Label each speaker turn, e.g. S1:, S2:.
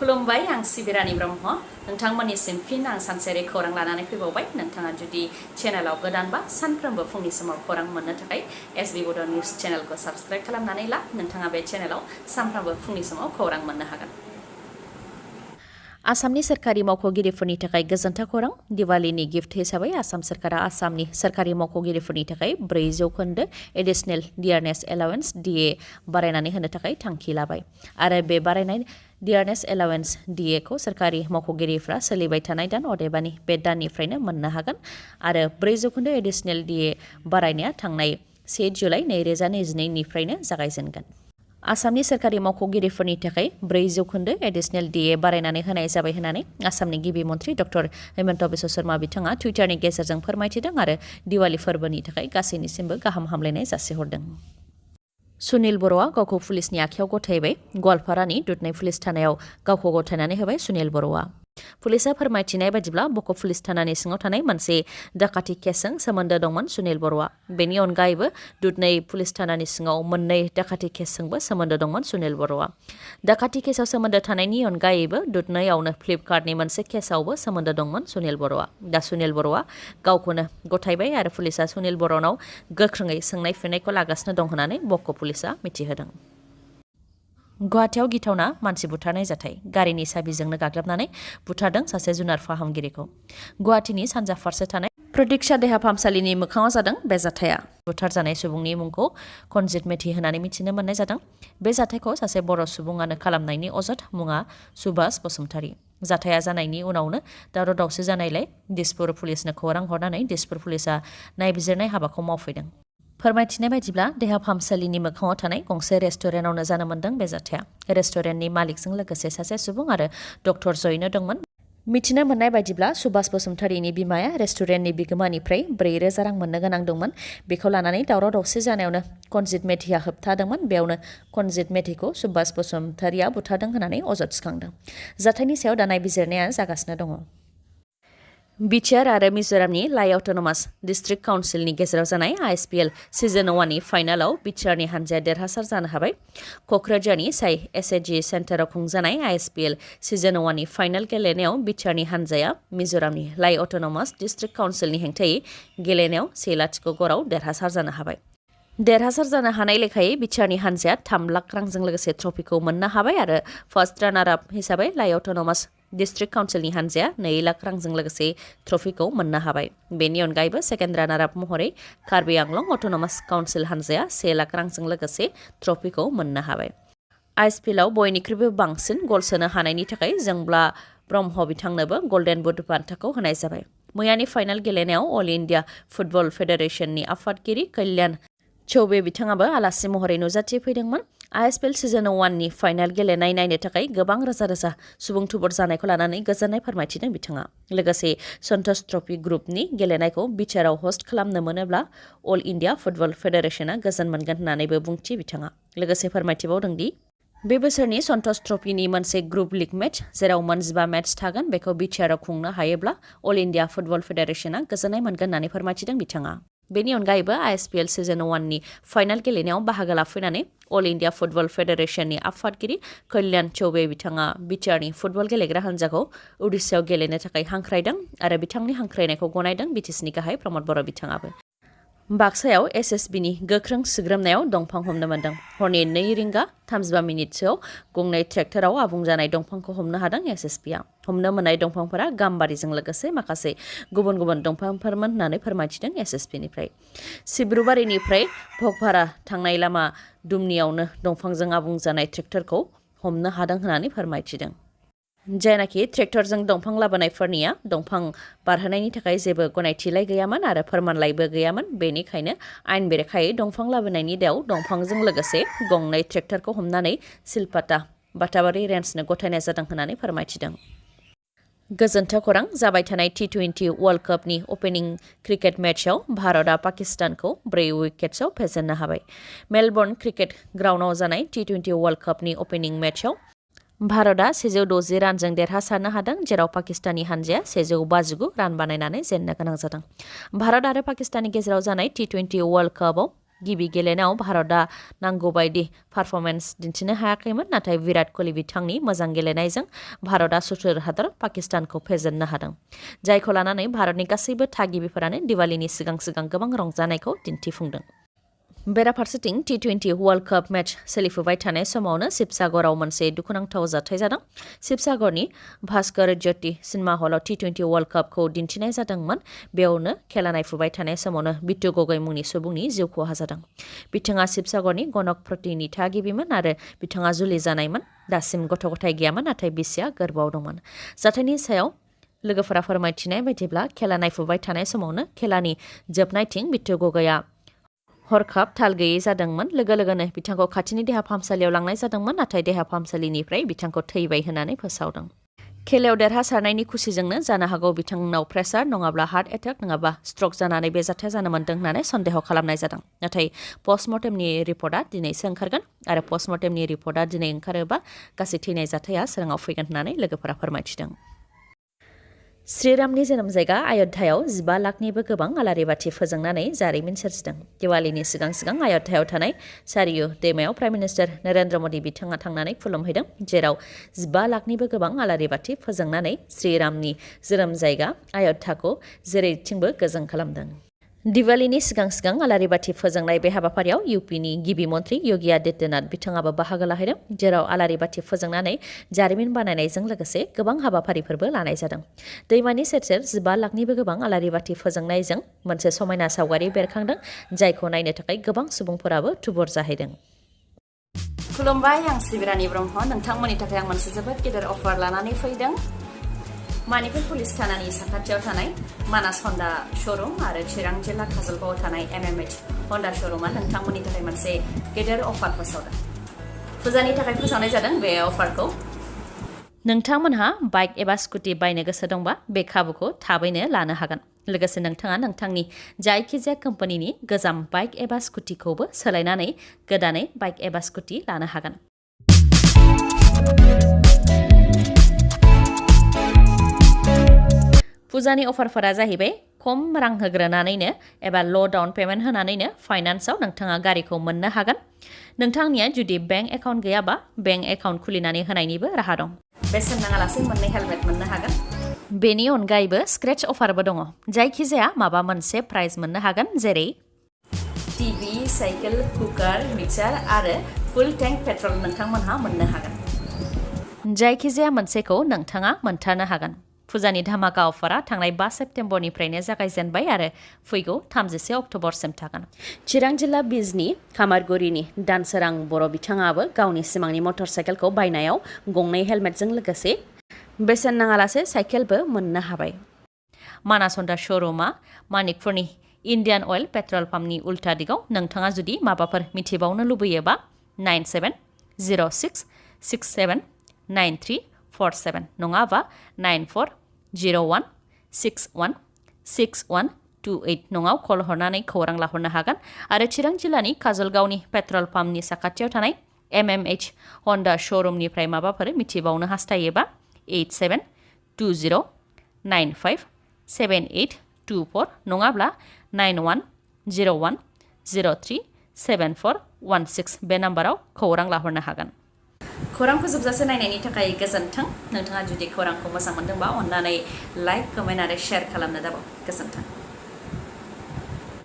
S1: खुलुमबाय आं सिबिरानि ब्रह्म नोंथांमोननिसिम फिन आं सानसेयारि खौरां लानानै फैबावबाय नोंथाङा जुदि चेनेलाव गोदानबा सानफ्रोमबो फुंनि समाव खौरां मोननो थाखाय एसबी बड' निउज चेनेलखौ साबस्क्राइब खालामनानै ला नोंथाङा बे चेनेलाव सानफ्रोमबो फुंनि समाव खौरां मोननो हागोन। आसामनि सोरखारि मावख'गिरिफोरनि थाखाय गोजोनथाव खौरां दिवालीनि गिफ्ट हिसाबै आसाम सोरखारा आसामनि सोरखारि मावख'गिरिफोरनि थाखाय 4% एडिशनेल डियारनेस एलाउन्स DA बारायनानै होनो थाखाय थांखि लाबाय आरो बे बारायनाय डियारनेस एलाउन्स DA खौ सोरखारि मावख'गिरिफ्रा सोलिबाय थानाय दान अदेबानि बे दाननिफ्रायनो मोननो हागोन आरो 4% एडिशनेल DA बारायनाया थांनाय 1 जुलाइ 2022 निफ्रायनो जागायजेनगोन। आसामनि सोरखारि मावख'गिरिफोरनि थाखाय 4% एडिशनेल DA बारायनानै होनाय जाबाय होननानै आसामनि गिबि मन्थ्रि डक्टर हेमन्त बिश्व शर्मा बिथाङा टुइटारनि गेजेरजों फोरमायथिदों आरो दिवाली फोरबोनि थाखाय गासैनिसिमबो गाहाम हामलायनाय जासिहरदों। सुनिल बर'आ गावखौ पुलिसनि आखायाव गथायबाय गवालपारानि दुधनৈ पुलिस थानायाव गावखौ गथायनानै होबाय सुनिल बर'आ। पुलिसा फोरमायथिनाय बायदिब्ला बक' पुलिस थानानि सिङाव थानाय मोनसे डाकाति केसजों सोमोन्दो दंमोन सुनिल बर'आ। बेनि अनगायैबो दुधनৈ पुलिस थानानि सिङाव मोननै डाकाति केसजोंबो सोमोन्दो दंमोन सुनिल बर'आ। डाकाति केसाव सोमोन्दो थानायनि अनगायैबो दुधनैआवनो फ्लिपकार्टनि मोनसे केसावबो सोमोन्दो दंमोन सुनिल बर'आ। दा सुनिल बर'आ गावखौनो गथायबाय आरो पुलिसा सुनिल बर'नाव गोख्रोङै सोंनाय फिननायखौ लागासिनो दं होननानै बक' पुलिसा मिथिहोदों। गुवाहाटीआव गिथावना मानसि बुथारनाय जाथाय गारिनि साबिजोंनो गाग्लोबनानै बुथारदों सासे जुनार फाहामगिरिखौ। गुवाहाटीनि सानजा फारसे थानाय प्रतीक्षा देहा फाहामसालिनि मोखाङाव जादों बे जाथाया। बुथारजानाय सुबुंनि मुंखौ कनजित मेथि होननानै मिथिनो मोननाय जादों। बे जाथायखौ सासे बर' सुबुङानो खालामनायनि अजद मुङा सुभाष बसुमतारी। जाथाया जानायनि उनावनो दावराव दावसि जानायलाय दिसपुर पुलिसनो खौरां हरनानै दिसपुर पुलिसा नायबिजिरनाय हाबाखौ मावफैदों। फोरमायथिनाय बायदिब्ला देहा फाहामसालिनि मोखाङाव थानाय गंसे रेस्टुरेन्टआवनो जानो मोन्दों बे जाथाया। रेस्टुरेन्टनि मालिकजों लोगोसे सासे सुबुं आरो डक्टर जयैनो दंमोन। मिथिनो मोननाय बायदिब्ला सुभाष बसुमतारीनि बिमाया रेस्टुरेन्टनि बिगोमानिफ्राय 4,000 रां मोननो गोनां दंमोन। बेखौ लानानै दावराव दावसि जानायावनो कनजित मेथिया होबथादोंमोन। बेयावनो कनजित मेथिखौ सुभाष बसुमतारीया बुथारदों होननानै अजद थिखांदों। जाथायनि सायाव दा नायबिजिरनाया जागासिनो दङ। बिटिआर आरो मिज'रामनि लाइ अट'नमास डिस्ट्रिक्ट काउन्सिलनि गेजेराव जानाय ISPL सिजन 1 नि फाइनालाव बिटिआरनि हानजाया देरहासार जानो हाबाय। क'क्राझारनि साइ SAG सेन्टाराव खुंजानाय ISPL सिजन 1 नि फाइनाल गेलेनायाव बिटिआरनि हानजाया मिज'रामनि लाइ अट'नमास डिस्ट्रिक्ट काउन्सिलनि हेंथायै गेलेनायाव 1-0 ग'राव देरहासार जानो हाबाय। देरहासार जानो हानाय लेखायै बिटिआरनि हानजाया 3 लाख रांजों लोगोसे ट्रफिखौ मोननो हाबाय आरो फार्स्ट रानार आप हिसाबै लाइ अट'नमास डिस्ट्रिक्ट काउन्सिलनि हानजाया 2 लाख रांजों लोगोसे ट्रफिखौ मोननो हाबाय। बेनि अनगायैबो सेकेन्ड रानार आप महरै कार्बि आंलं अट'नमास काउन्सिल हानजाया 1 लाख रांजों लोगोसे ट्रफिखौ मोननो हाबाय। ISPLआव बयनिख्रुइबो बांसिन गल सोनो हानायनि थाखाय जोंब्ला ब्रह्म बिथांनोबो गल्डेन बुट बान्थाखौ होनाय जाबाय। मैयानि फाइनाल गेलेनायाव अल इन्डिया फुटबल फेडारेशननि आफादगिरि कल्याण चौबे बिथाङाबो आलासि महरै नुजाथिफैदोंमोन। ISPL सिजन 1 नि फाइनाल गेलेनाय नायनो थाखाय गोबां रोजा रोजा सुबुं थुबुर जानायखौ लानानै गोजोननाय फोरमायथिदों बिथाङा। लोगोसे सन्टोष ट्रफि ग्रुपनि गेलेनायखौ बिटिआरआव हस्ट खालामनो मोनोब्ला अल इन्डिया फुटबल फेडारेशना गोजोन मोनगोन होननानैबो बुंथि बिथाङा। लोगोसे फोरमायथिबावदों दि बे बोसोरनि सन्टोष ट्रफिनि मोनसे ग्रुप लिग मेच जेराव 15 मेच थागोन बेखौ बिटिआरआव खुंनो हायोब्ला अल इन्डिया फुटबल फेडारेशना गोजोननाय मोनगोन होननानै फोरमायथिदों बिथाङा। बेनि अनगायैबो ISPL सिजन 1 नि फाइनाल गेलेनायाव बाहागो लाफैनानै अल इन्डिया फुटबल फेडारेशननि आफादगिरि कल्याण चौबे बिथाङा बिटिआरनि फुटबल गेलेग्रा हान्जाखौ उडिशायाव गेलेनो थाखाय हांख्रायदों आरो बिथांनि हांख्रायनायखौ गनायदों बिटिसिनि गाहाय प्रमद बर' बिथाङाबो। बाक्सायाव SSBनि गोख्रों सिग्रोमनायाव दंफां हमनो मोन्दों। हरनि 2:35 गंनै ट्रेक्टराव आबुं जानाय दंफांखौ हमनो हादों SSBआ। हमनो मोननाय दंफांफोरा गाम्बारिजों लोगोसे माखासे गुबुन गुबुन दंफांफोरमोन होननानै फोरमायथिदों SSBनिफ्राय। सिब्रुबारिनिफ्राय भगभारा थांनाय लामा दुमनियावनो दंफांजों आबुं जानाय ट्रेक्टरखौ हमनो हादों होननानै फोरमायथिदों। जायनाखि ट्रेक्टरजों दंफां लाबोनायफोरनिया दंफां बारहोनायनि थाखाय जेबो गनायथिलाय गैयामोन आरो फोरमानलाइबो गैयामोन। बेनिखायनो आयेन बेरेखायै दंफां लाबोनायनि दायाव दंफांजों लोगोसे गंनै ट्रेक्टरखौ हमनानै सिलपाता बाटाबारि रेन्जनो गथायनाय जादों होननानै फोरमायथिदों। गोजोनथाव खौरां जाबाय थानाय T20 वर्ल्ड कापनि ओपनिं क्रिकेट मेचआव भारतआ पाकिस्तानखौ 4 उइकेट्सआव फेजेननो हाबाय। मेलबर्न क्रिकेट ग्राउन्डआव जानाय T20 वर्ल्ड कापनि ओपनिं मेचआव भारतआ 160 रानजों देरहासारनो हादों जेराव पाकिस्ताननि हानजाया 159 रान बानायनानै जेननो गोनां जादों। भारत आरो पाकिस्ताननि गेजेराव जानाय T20 वर्ल्ड कापआव गिबि गेलेनायाव भारतआ नांगौ बायदि पारफरमेन्स दिन्थिनो हायाखैमोन नाथाय विराट कोहली बिथांनि मोजां गेलेनायजों भारतआ सुथुर हादर पाकिस्तानखौ फेजेननो हादों जायखौ लानानै भारतनि गासैबो थागिबिफोरानो दिवालीनि सिगां गोबां रंजानायखौ दिन्थिफुंदों बेराफारसेथिं T20 वर्ल्ड कप मैच सोलिफुबाय थानाय समावनो शिबसागराव मोनसे दुखुनांथाव जाथाय जादों शिबसागरनि भास्कर ज्योति सिनेमा हलाव T20 वर्ल्ड कपखौ दिन्थिनाय जादोंमोन बेयावनो खेला नायफुबाय थानाय समावनो बिट्टु गगৈ मुंनि सुबुंनि जिउ खहा जादों बिथाङा शिबसागरनि गणकप्रतिनि थागिबिमोन आरो बिथाङा जुलि जानायमोन दासिम गथ' गथाय गैयामोन नाथाय बिसिया गोरबोआव दंमोन जाथायनि सायाव लोगोफोरा फोरमायथिनाय बायदिब्ला खेला नायफुबाय थानाय समावनो खेलानि जोबनायथिं बिट्टु गगैआ हरखाब थाल गैयै जादोंमोन लोगोनो बिथांखौ खाथिनि देहा फाहामसालियाव लांनाय जादोंमोन नाथाय देहा फाहामसालिनिफ्राय बिथांखौ थैबाय होननानै फोसावदों खेलायाव देरहासारनायनि खुसिजोंनो जानो हागौ बिथांनाव प्रेसार नङाब्ला हार्ट एटेक नङाबा स्ट्रक जानानै बे जाथाया जानो मोन्दों होननानै सन्देह खालामनाय जादों नाथाय पस्टमर्टेमनि रिपर्टआ दिनैसो ओंखारगोन आरो पस्टमर्टेमनि रिपर्टआ दिनै ओंखारोबा गासै थैनाय जाथाया सोराङाव फैगोन होननानै लोगोफोरा फोरमायथिदों श्रीरामनि जोनोम जायगा अयोध्यायाव 15 लाखनिबो गोबां आलारि बाथि फोजोंनानै जारिमिन सोरजिदों दिवालीनि सिगां अयोध्यायाव थानाय सारियु दैमायाव प्राइम मिनिस्टार नरेन्द्र मोदी बिथाङा थांनानै खुलुमहैदों जेराव 15 लाखनिबो गोबां आलारि बाथि फोजोंनानै श्रीरामनि जोनोम जायगा अयोध्याखौ जेरैथिंबो गोजों खालामदों दिवालीनि सिगां आलारि बाथि फोजोंनाय बे हाबाफारियाव इउपिनि गिबि मन्थ्रि योगी आदित्यनाथ बिथाङाबो बाहागो लाहैदों जेराव आलारि बाथि फोजोंनानै जारिमिन बानायनायजों लोगोसे गोबां हाबाफारिफोरबो लानाय जादों दैमानि सेर 15 लाखनिबो गोबां आलारि बाथि फोजोंनायजों मोनसे समायना सावगारि बेरखांदों जायखौ नायनो थाखाय गोबां सुबुंफोराबो थुबुर जाहैदों खुलुमबाय आं सिबिरानि ब्रह्म नोंथांमोननि थाखाय आं मोनसे जोबोद गेदेर अफार लानानै फैदों मानिपुर पुलिस थानानि साखाथियाव थानाय मानास हन्डा शोरूम आरो चिरां जिल्ला काजलगावआव थानाय MMH हन्डा शोरूमा नोंथांमोननि थाखाय मोनसे गेदेर अफार फोसावदों फुजानि थाखाय फोसावनाय जादों बे अफारखौ नोंथांमोनहा बाइक एबा स्कुटि बायनो गोसो दंबा बे खाबुखौ थाबैनो लानो हागोन लोगोसे नोंथाङा नोंथांनि जायखिजाया कम्पानिनि गोजाम बाइक एबा स्कुटिखौबो सोलायनानै गोदानै बाइक एबा स्कुटि लानो हागोन फुजानि अफारफोरा जाहैबाय खम रां होग्रोनानैनो एबा ल' डाउन पेमेन्ट होनानैनो फाइनान्सआव नोंथाङा गारिखौ मोननो हागोन नोंथांनिया जुदि बेंक एकाउन्ट गैयाबा बेंक एकाउन्ट खुलिनानै होनायनिबो राहा दं बेसेन नाङालासे मोननै हेलमेट मोननो हागोन बेनि अनगायैबो स्क्रेच अफारबो दङ जायखिजाया माबा मोनसे प्राइज मोननो हागोन जेरै टिभि साइकेल कुकार मिक्सार आरो फुल टेंक पेट्रल नोंथांमोनहा मोननो हागोन जायखिजाया मोनसेखौ नोंथाङा मोनथारनो हागोन फुजानि धामाका अफारा थांनाय 5 सेप्तेम्बरनिफ्रायनो जागायजेनबाय आरो फैगौ 31 अक्ट'बरसिम थागोन चिरां जिल्ला बिजनि खामारगुरिनि दानसोरां बर' बिथाङाबो गावनि सिमांनि मटर साइकेलखौ बायनायाव गंनै हेलमेटजों लोगोसे बेसेन नाङालासे साइकेलबो मोननो हाबाय मानास हन्डा शोरूमा मानिकपुरनि इन्डियान अइल पेट्रल पाम्पनि उल्टा दिगाव नोंथाङा जुदि माबाफोर मिथिबावनो लुबैयोबा 9706679347 नङाबा 9401616128 नङाव कल हरनानै खौरां लाहरनो हागोन आरो चिरां जिल्लानि काजलगावनि पेट्रल पाम्पनि साखाथियाव थानाय MMH हन्डा शोरूमनिफ्राय माबाफोर मिथिबावनो हास्थायोबा 8720957824 नङाब्ला 9101037416 बे नाम्बाराव खौरां लाहरनो हागोन खौरांखौ जोबजासे नायनायनि थाखाय गोजोन्थों नोंथाङा जुदि खौरांखौ मोजां मोनदोंबा अन्नानै लाइक कमेन्ट आरो शेयार खालामनो दाबाव गोजोन्थों